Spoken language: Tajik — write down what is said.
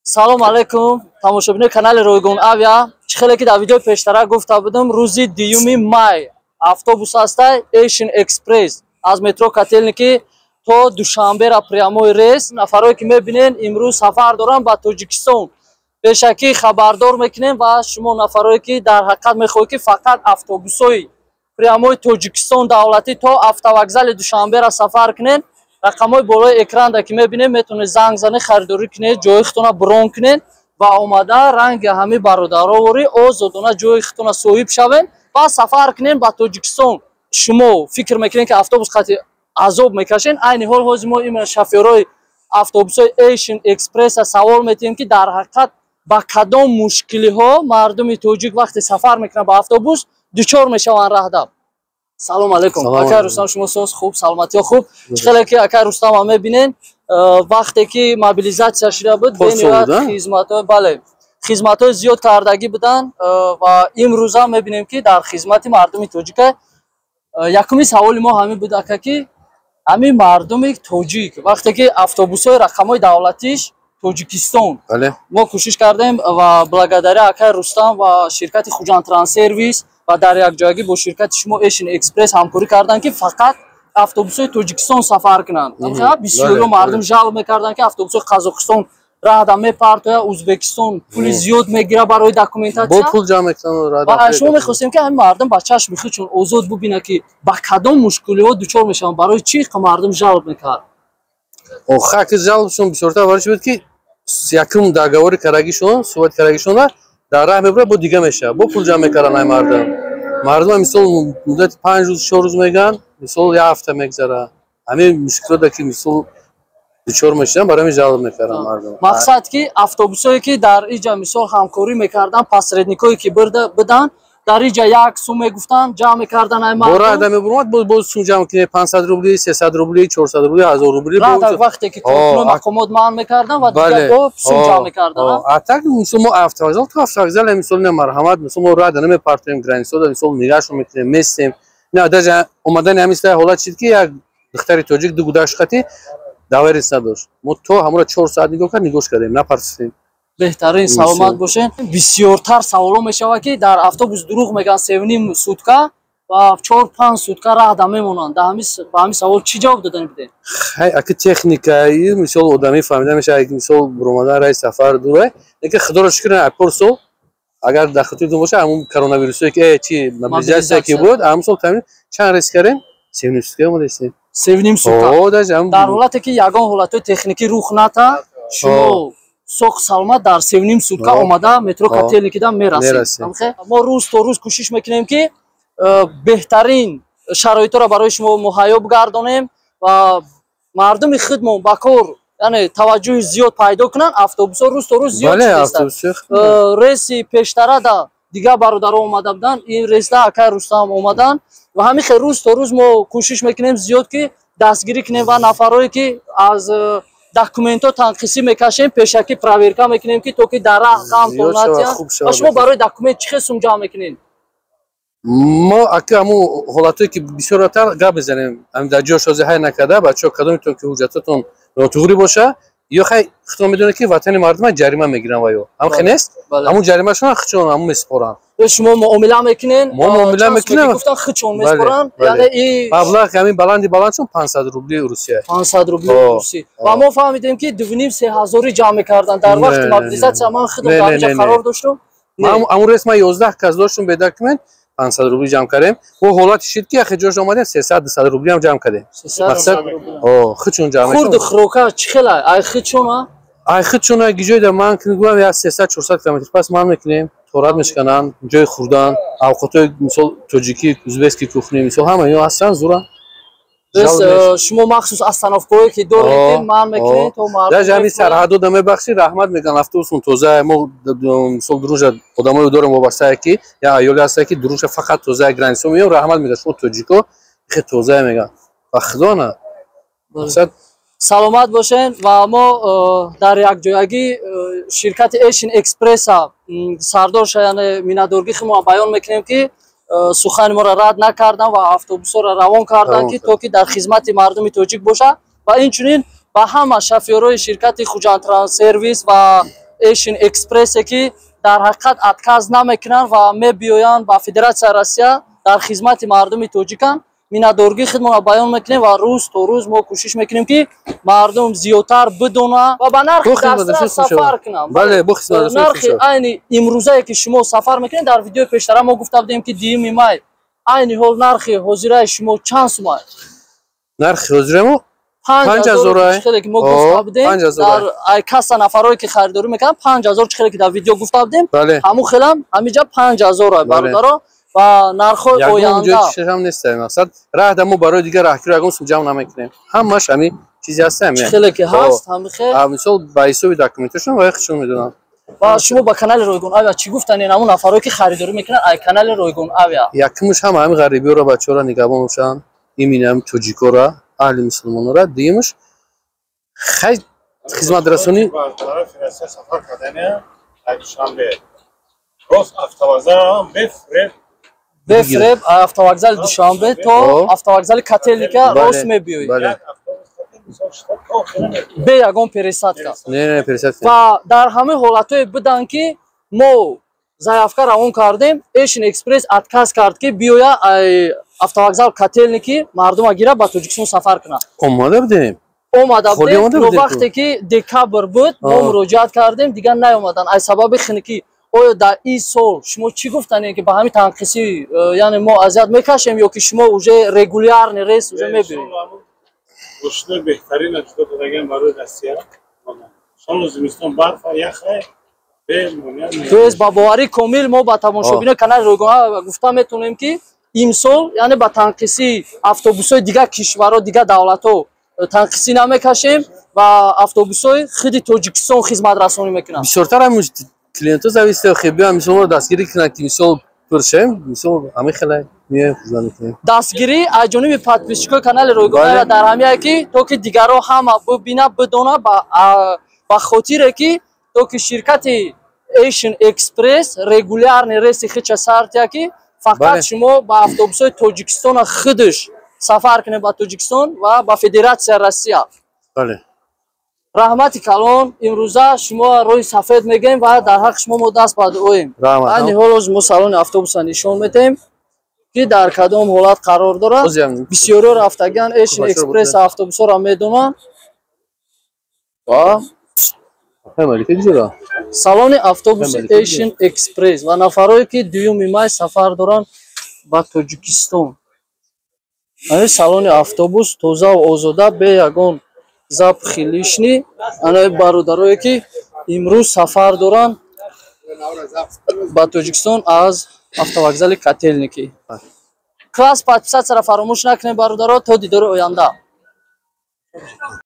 Салом алейкум, тамошобинои канали Ройгон Авиа. Чӣ хеле ки дар видеои пештара гуфта будам, рӯзи 2 май автобус ҳастай Asian Express аз метро Котельники то Душанбера прямой рейс. Нафарое ки мебинен, имрӯз сафар дорам ба Тоҷикистон. Пешакӣ хабардор мекунем ва шумо, нафарое ки дар ҳақиқат мехоҳед, ки фақат автобусҳои прямой Тоҷикистон давлатӣ то автовокзали Душанбера сафар кунед, рақамҳои болои экранда ки мебинем, метавонед занг занед, харидорӣ кунед, ҷои худтона брон кунед ва омада ранги ҳамин бародароворӣ озодона ҷои худтона соҳиб шавед ва сафар кунед ба Тоҷикистон. Шумо фикр мекунед, ки автобус қати азоб мекашед. Айни ҳол ҳозир мо именно шофёрои автобусҳои Asian Express савол метиҳем, ки дар ҳақиқат ба кадом мушкилиҳо мардуми тоҷик вақте сафар мекунанд ба автобус дучор мешаванд раҳда. Салом алейкум, акай Рустам. Шумо соз, хуб, саломатиҳо хуб? Чӣ хеле ки акай Рустама мебинен, вақте ки мобилизатсия шуда буд, бениҳоят хизматҳои, бале, хизматҳои зиёд кардагӣ буданд ва имрӯза мебинем, ки дар хизмати мардуми тоҷика. Якуми саволи мо ҳамин буд, ака, ки ҳамин мардуми тоҷик вақте ки автобусҳои рақамҳои давлатиш Тоҷикистон, мо кӯшиш кардем ва благодаря акай Рустам ва ширкати Хуҷанд Транссервис ва дар якҷоягӣ бо ширкати шумо Asian Express ҳамкорӣ карданд, ки фақат автобусҳои Тоҷикистон сафар кунанд. Бисёриро мардум жалб мекарданд, ки автобусҳои Қазоқистон раҳда мепартоя, Узбекистон пули зиёд мегира барои документатсия. Ва шумо мехостем, ки ҳамин мардум ба чашми худшон озод бубинад, ки ба кадом мушкилиҳо дучор мешаванд, барои чӣ мардум жалб мекард. Хаки жалбшон бисёртар барои чи буд, ки якум договори карагишон, суҳбат карагишона дар раҳ мебурад, бо дига мешавад, бо пул ҷамъ мекардан ай мардум. Мардум мисол муддати 5 рӯз, 4 рӯз мегӯянд, мисол як ҳафта мегзара. Ҳамин мушкилоте ки мисол дучор мешаванд, барои ҳамин жалб мекарданд мардум. Мақсад, ки автобусҳое ки дар иҷа мисол ҳамкорӣ мекарданд, посредникое ки буданд, дар иҷа як сум мегуфтанд, ҷамъ мекарданд ай мардум. Бора мебуромад, боз сум ҷамъ кунед: 500 рубли, 300 рубли, 400 рубли, 1000 рубли. Вақте ки коркунои мақомот манъ мекарданд ва дигар бо сум ҷамъ мекарданд. А так мисол мо автовокзал то автовокзал мисол не, марҳамат, мисол мо рада намепартоем, границада мисол нигаҳшон мекунем, местем. Не, даже омадани ҳамин ҳолат шид, ки як духтари тоҷик ду гудаш хати доверенность надошт. Мо то ҳамора 4 соат нигоҳ кард, нигоҳш кардем, напартистем. Беҳтарин, саломат бошед. Бисёртар саволо мешавад, ки дар автобус дурӯғ мегӯянд, 3,5 сутка ва 4-5 сутка раҳда мемонанд. Ба ҳамин савол чӣ ҷавоб додани будем? Хай, аки техникаи мисол одамӣ фаҳмида мешавад, мисол буромадан раи сафар дура, лекин худоро шукр, пор сол агар дар хотиртон бошад, ҳамун коронавирусое ки чи мобилизатсия ки буд, ҳамун сол чанд рейс кардем, 3,5 сутка омадастем. 3,5 сутка, дар ҳолате ки ягон ҳолатҳои техникӣ рух ната, шумо соқ саломат дар 3,5 сутка омада метро Котельникида мерасем. Мо рӯз то рӯз кӯшиш мекунем, ки беҳтарин шароитҳоро барои шумо муҳайё бигардонем ва мардуми худмон ба кор, яъне таваҷҷӯҳи зиёд пайдо кунанд. Автобусҳо рӯз то рӯз зиёд. Рейси пештарада дигар бародаро омада буданд, ин рейсда акай Рустам омаданд ва ҳамин хел рӯз то рӯз мо кӯшиш мекунем зиёд, ки дастгирӣ кунем ва нафарое ки аз документҳо танқисӣ мекашем, пешакӣ проверка мекунем, ки то ки дар раҳ ғам натиҳанд. Ва шумо барои документ чӣ хел сум ҷамъ мекунед? Мо ака ҳамун ҳолатое ки бисёртар гап мезанем, дар ҷош ҳозир ҳай накарда, бачаҳо, кадометон ки ҳуҷҷатотон нотуғрӣ боша ё хай худтон медонед, ки ватани мардума ҷарима мегиранд ва ё ҳам хе нест, ҳамун ҷаримашон худшон ҳамун месупоранд. Шумо муомила мекунен? Мо муомила мекунем. Гуфтан худшон месупоранд, яъне и маблағ ҳамин баланди баландшон 500 рубли Русия. 500 рубли русӣ. Ва мо фаҳмидем, ки 2,5-3 ҳазорӣ ҷамъ мекарданд дар вақти мобилизатсия. Ман худам дар инҷа қарор доштам. Ҳамун рейс ман 11 кас доштум бе документ, 500 рубли ҷамъ кардем. Бо ҳолати шид, ки яхе ҷош омадем, 300, 200 рубли ҳам ҷамъ кардем. Мақсад худшон ҷамъ. Хурду хӯрока чӣ хела, ай худшона? Ай худшона гиҷои ман гӯям, як 300, 400 километр пас ман мекунем, торат мешкананд, ҷои хӯрдан, авқотҳои мисол тоҷикӣ, узбекский кухня, мисол ҳама ино ҳастанд, зура. Шумо махсус остановкаҳое ки доред, ман мекунед то мардум Даже ҳамин сарҳадода мебахшӣ, раҳмат мегӯянд, автобусон тоза. Мо мисол дурунша одамое дорем вобастае, ки я аёле ҳастае, ки дурунша фақат тоза границао меём, раҳмат мегӯяд, шумо тоҷико хе тоза мегӯянд ва худо на мақсад. Саломат бошед. Ва мо дар якҷоягӣ ширкати Asian Expressa сардорша, яъне миннатдоргӣ худмо баён мекунем, ки сухани моро рад накарданд ва автобусҳоро равон карданд, ки то ки дар хизмати мардуми тоҷик бошад. Ва инчунин ба ҳама шофёрои ширкати Хуҷанд Транссервис ва Asian Express ки дар ҳақиқат отказ намекунанд ва мебиёянд ба Федератсияи Россия, дар хизмати мардуми тоҷиканд. Миннатдоргии худмонро баён мекунем ва рӯз то рӯз мо кӯшиш мекунем, ки мардум зиёдтар бидона ва ба нархи дастрас сафар кунанд. Нархи айни имрӯзае, ки шумо сафар мекунед, дар видеои пештара мо гуфта будем, ки 2 май айни ҳол нархи ҳозираи шумо чанд сума? Нархи ҳозирамо 5000 ки мо гуфта будем, дар ай касса нафарое ки харидорӣ мекунанд, 5000. Чӣ хеле ки дар видео гуфта будем, ҳамун хелам ҳамиҷа 5000 бародаро ва нархҳои оянда. Ҳам нест. Мақсад, раҳда мо барои дигар раҳкиро ягон сум ҷамъ намекунем, ҳамаш ҳами чизе ҳаст. Чӣ хеле ки ҳаст, ҳами хел. Мисол, ба ҳисоби документашон ва худшон медонам. Ва шумо ба канали Ройгон Авиа чӣ гуфтанед, ҳамун нафарое ки харидорӣ мекунанд ай канали Ройгон Авиа? Якумш, ҳама ҳами ғарибиёро, бачаҳоро нигаҳбон бошанд, именно ҳами тоҷикора, аҳли мусулмонора. Дуюмш, хай, хизматрасонӣ. Сафар кардани Душанбе рост автовокзал бефреб. Бефреб автовокзали Душанбе то автовокзали Котельники рост мебиёед, бе ягон пересадка. Ва дар ҳамаи ҳолатҳое буданд, ки мо заявка равон кардем, Asian Express отказ кард, ки биёя автовокзал Котельники мардума гира, ба Тоҷикистон сафар кунад. Омода будем. Омада будем, но вақте ки декабр буд, мо муроҷиат кардем, дигар наомаданд аз сабаби хунукӣ. Оё дар ин сол шумо чӣ гуфтанед, ки ба ҳамин танқисӣ, яъне мо азият мекашем ё ки шумо уже регулярный рейс уже мебинед? Мошинои беҳтарина ҷудо додаган барои Россия. Солу зимистон барфа, яхе. То есть ба боварии комил мо ба тамошобинои канали Ройгон гуфта метавонем, ки имсол, яъне ба танқисии автобусҳои дигар кишварҳо, дигар давлатҳо танқисӣ намекашем ва автобусҳои худи Тоҷикистон хизматрасонӣ мекунанд. Бисёртар ҳам клиентҳо зависит, хе биён, мисол, моро дастгирӣ кунанд, ки мисол пуршем, мисол, ҳамин хеле меоем, хизмат мекунем. Дастгирӣ аз ҷониби подписчикои канали Ройгон дар ҳамияе, ки то ки дигарҳо ҳама бибина, бидона, ба хотире ки то ки ширкати Asian Express регулярный рейси хича сартия, ки фақат шумо ба автобусҳои Тоҷикистона худаш сафар кунед ба Тоҷикистон ва ба Федератсия Россия. Раҳмати калон. Имрӯза шумо роҳи сафед мегӯем ва дар ҳаққи шумо мо даст ба дуоем. Айни ҳол мо салони автобуса нишон метаҳем, ки дар кадом ҳолат қарор дорад. Бисёриҳо рафтагиан Asian Express автобусҳоро медонанд ва салони автобуси Asian Express ва нафарое, ки 2 май сафар доранд ба Тоҷикистон, ани салони автобус тозаву озода, бе ягон запахи лишний. Ана бародарое, ки имрӯз сафар доранд ба Тоҷикистон аз автовокзали Котельники, класс, подписаться ро фаромӯш накунед, бародаро. То дидори оянда.